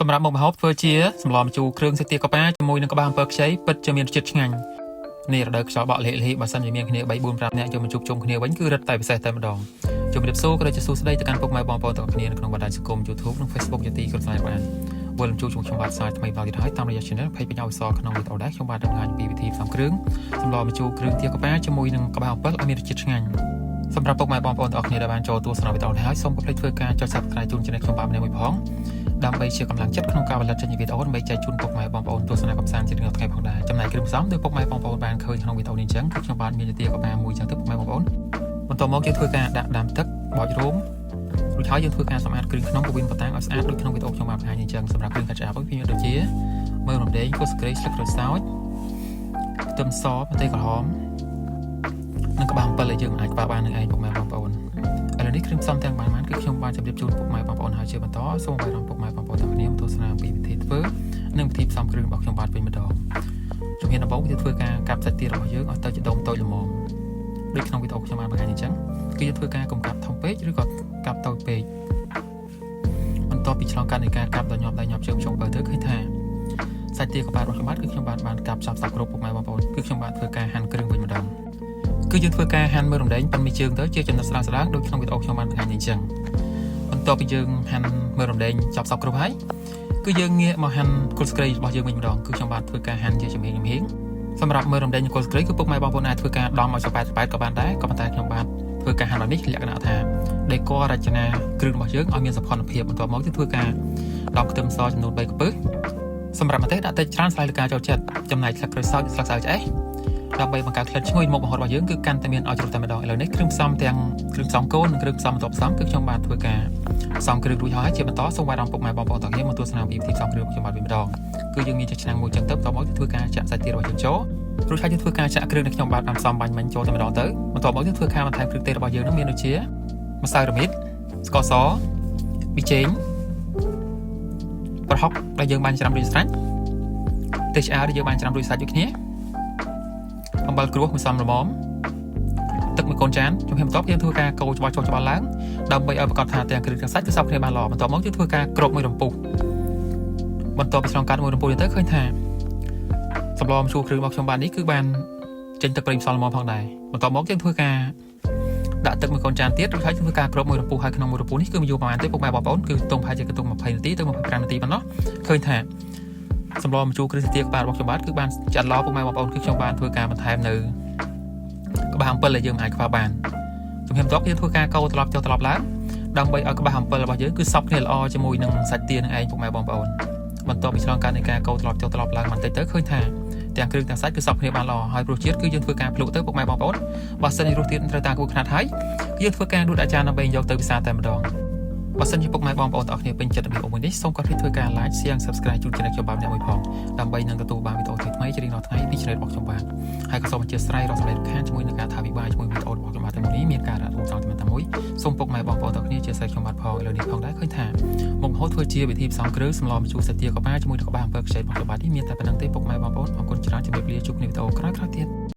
សម្រាប់មុខម្ហូបធ្វើជាសម្លម្ជូរគ្រឿងសាច់ទាកាប៉ាជាមួយនឹងក្បាលអំពិលខ្ចីពិតជាមានរសជាតិឆ្ងាញ់នេះរដូវខ្យល់បក់លិហិបើសិនជាមានគ្នា3 4 5នាក់យកមកជួបជុំគ្នាវិញគឺរឹតតែពិសេសតែម្ដងជំរាបសួរក៏ដូចជាសួស្តីទៅកាន់ពុកម៉ែបងប្អូនទាំងអស់គ្នានៅក្នុងបណ្ដាញសង្គម YouTube និង Facebook ជាទីគោរពស្រឡាញ់បានវិលជួបជុំខ្ញុំបាទសាយថ្មីម្ដងទៀតហើយតាមរយៈ Channel ភ័យបញ្ញាវិសលក្នុងវីដេអូដែរខ្ញុំបាទបង្ហាញពីវិធីផ្សំគ្រឿងសម្លម្ជូរគ្រឿងទាកាប៉ាជាមួយនឹងក្បាលអំពិលឲ្យមានរសជាតិឆ្ងាញ់សម្រាប់ពុកម៉ែបងប្អូនទាំងអស់គ្នាដែលបានចូលទស្សនាវីដេអូនេះហើយសូមកុំភ្លេចធ្វើការចុច Subscribe ជូន Channel ខ្ញុំបាទម្នាក់មួយផងដើម្បីជាកម្លាំងចិត្តក្នុងការផលិតចេញវីដេអូដើម្បីចែកជូនពុកម៉ែបងប្អូនទស្សនាកម្សាន្តជារៀងរាល់ថ្ងៃផងដែរចំណែកគ្រឿងផ្សំដោយពុកម៉ែបងប្អូនបានឃើញក្នុងវីដេអូនេះអញ្ចឹងគឺខ្ញុំបាទមានទាកាប៉ាមួយអញ្ចឹងទៅពុកម៉ែបងប្អូនបន្ទាប់មកយើងធ្វើការដាក់ដាំទឹកបោចរោមរួចហើយយើងធ្វើការសម្អាតគ្រឿងក្នុងពោះវៀនបតាំងឲ្យស្អាតដូចក្នុងវីដេអូខ្ញុំបានបង្ហាញអញ្ចឹងសម្រាប់គ្រឿងកាត់ឆ្អាបវិញមានដូចជាមើមរំដេងគល់ស្ក្រីស្លឹកក្រូចសើចខ្ទឹមសម្ទេសក្រហមនិងក្បាលអំពិលដែលយើងអាចក្បាលបាននឹងឯងពុកម៉ែបងប្អូនឥឡូវនេះគ្រឿងផ្សំទាំងប៉ុន្មានគឺខ្ញុំបានជម្រាបជូនពុកម៉ែបងប្អូនហើយជាបន្តសូមអរគុណពុកម៉ែបងប្អូនទាំងគ្នាមកទស្សនាអំពីវិធីធ្វើនិងវិធីផ្សំគ្រឿងរបស់ខ្ញុំបាទវិញម្ដងជំហានដំបូងគឺធ្វើការកាប់សាច់ទារបស់យើងឲ្យទៅជាដុំតូចល្មមដូចក្នុងវីដេអូខ្ញុំបានបង្ហាញអញ្ចឹងគឺយើងធ្វើការកុំកាប់ធំពេកឬក៏កាប់តូចពេកបន្ទាប់ពីឆ្លងកាត់នៃការកាប់ដល់ញាប់ដៃញាប់ជើងចុងបើទៅឃើញថាសាច់ទាកប៉ារបស់ខ្ញុំបាទគឺខ្ញុំបាទបានកាប់ចាប់សពគ្រប់ពុកម៉ែបងប្អូនគឺខ្ញុំបាទធ្វើការហាន់គ្រឿងវិញម្ដងគឺយើងធ្វើការហាន់មើលរំលែងប៉ុនមីជើងទៅជាចំណិតស្រាលស្រាលដូចក្នុងវីដេអូខ្ញុំបានបង្ហាញអញ្ចឹងបន្ទាប់ពីយើងហាន់មើលរំលែងចាប់សពគ្រប់ហើយគឺយើងងាកមកហាន់គល់ស្ក្រីរបស់យើងវិញម្ដងគឺខ្ញុំបាទធ្វើការហាន់ជាជំហានជំហានសម្រាប់មើលរំលែងគល់ស្ក្រីគឺពុកម៉ែបងប្អូនអាចធ្វើការដំឲ្យចប៉ែតចប៉ែតក៏បានដែរក៏ប៉ុន្តែខ្ញុំបាទធ្វើការហាន់បែបនេះលក្ខណៈថាដេករចនាគ្រឿងរបស់យើងឲ្យមានសោភ័ណភាពបន្ទាប់មកយើងធ្វើការដំខ្ទឹមសចំនួន3កំពឹសសម្រាប់ម្ទេសដាក់តិចច្រើនស្លាយលើការចូលចិត្តចំណែកស្លឹកក្រូចសើចស្លឹកស្អៅឆ្អេះដើម្បីបង្កើតក្លិនឈ្ងុយមុខម្ហូបរបស់យើងគឺកាន់តែមានឲ្យជ្រុះតែម្ដងឥឡូវនេះគ្រឿងផ្សំទាំងគ្រឿងផ្សំគោនិងគ្រឿងផ្សំបន្ទាប់ផ្សំគឺខ្ញុំបាទធ្វើការផ្សំគ្រឿងរួចហើយជាបន្តសូមអារម្មណ៍ពុកម៉ែបងប្អូនទាំងគ្នាមកទស្សនាពីវិធីផ្សំគ្រឿងខ្ញុំបាទវិញម្ដងគឺយើងមានជាឆ្នាំងមួយចឹងទៅបន្ទាប់មកយើងធ្វើការចាក់សាច់ទារបស់យើងចូលរួចហើយយើងធ្វើការចាក់គ្រឿងដែលខ្ញុំបាទបានផ្សំបាញ់មិញចូលតែម្ដងទៅបន្ទាប់មកយើងធ្វើការបន្ថែមគ្រឿងទេសរបស់យើងនឹងមានដូចជាម្សៅរមៀតស្ករសប៊ីចេងប្រហុកដែលយើងបានច្រាំរួចស្រេចទេសឆ្អើរដែលយើងបានច្រាំរួចស្រេចដូចគ្នាអំបិលក្រួសមួយសមល្មមទឹកមួយកូនចានជំហានបន្ទាប់យើងធ្វើការកូរច្បល់ចុះច្បល់ឡើងដើម្បីឲ្យប្រកាសថាទាំងគ្រឿងទាំងសាច់គឺសព្វគ្នាបានល្អបន្ទាប់មកយើងធ្វើការគ្របមួយរំពុះបន្ទាប់ពីឆ្លងកាត់មួយរំពុះនេះទៅឃើញថាសម្លម្ជូរគ្រឿងរបស់ខ្ញុំបាននេះគឺបានចេញទឹកប្រេងផ្សំល្មមផងដែរបន្ទាប់មកយើងធ្វើការដាក់ទឹកមួយកូនចានទៀតរួចហើយធ្វើការគ្របមួយរំពុះហើយក្នុងមួយរំពុះនេះគឺមិនយូរប្រហែលទេពុកម៉ែបងប្អូនគឺទងប្រហែលជាកន្ទង់20នាទីទៅ25នាទីប៉ុណ្ណោះឃើញថាសម្លម្ជូរគ្រឿងសាច់ទាក្បាលរបស់ខ្ញុំបាទគឺបានចាត់ល្អពុកម៉ែបងប្អូនគឺខ្ញុំបានធ្វើការបន្ថែមនៅក្បាលអំពិលដែលយើងអាចខ្វះបានជំហានបន្ទាប់យើងធ្វើការកូរត្រឡប់ចុះត្រឡប់ឡើងដើម្បីឲ្យក្បាលអំពិលរបស់យើងគឺសព្វគ្នាល្អជាមួយនឹងសាច់ទានឹងឯងពុកម៉ែបងប្អូនបន្ទាប់ពីឆ្លងកាត់នៃការកូរត្រឡប់ចុះត្រឡប់ឡើងបន្តិចទៅឃើញថាទាំងគ្រឿងទាំងសាច់គឺសព្វគ្នាបានល្អហើយរសជាតិគឺយើងធ្វើការភ្លក់ទៅពុកម៉ែបងប្អូនបើសិនជារសជាតិត្រូវតាមគូខ្នាតហើយយើងធ្វើការដួសដាក់ចានដើម្បីយកទៅពិសាតែម្ដងបើសិនជាពុកម៉ែបងប្អូនទាំងអស់គ្នាពេញចិត្តវីដេអូមួយនេះសូមកុំភ្លេចធ្វើការ like share subscribe ជូន channel ខ្ញុំបាទម្នាក់មួយផងដើម្បីនឹងទទួលបានវីដេអូថ្មីៗជារៀងរាល់ថ្ងៃពី channel របស់ខ្ញុំបាទហើយក៏សូមអធ្យាស្រ័យរកសម្លេងរំខានជាមួយនឹងការថាវិបាយជាមួយវីដេអូរបស់ខ្ញុំបាទតែមួយនេះមានការរ៉ាត់រួមចង់តែមួយសូមពុកម៉ែបងប្អូនទាំងអស់គ្នាជាស្រ័យខ្ញុំបាទផងឥឡូវនេះផងដែរឃើញថាមុខម្ហូបធ្វើជាវិធីផ្សំគ្រឿងសម្លម្ជូរសាច់ទាកប៉ាជាមួយនឹងក្បាលអំពិលខ្ចីរបស់ខ្ញុំបាទនេះមានតែប៉ុណ្្នឹងទេពុកម៉ែបងប្អូនអរគុណច្រើនជម្រាបលាជួបគ្នាវីដេអូក្រោយៗទៀត។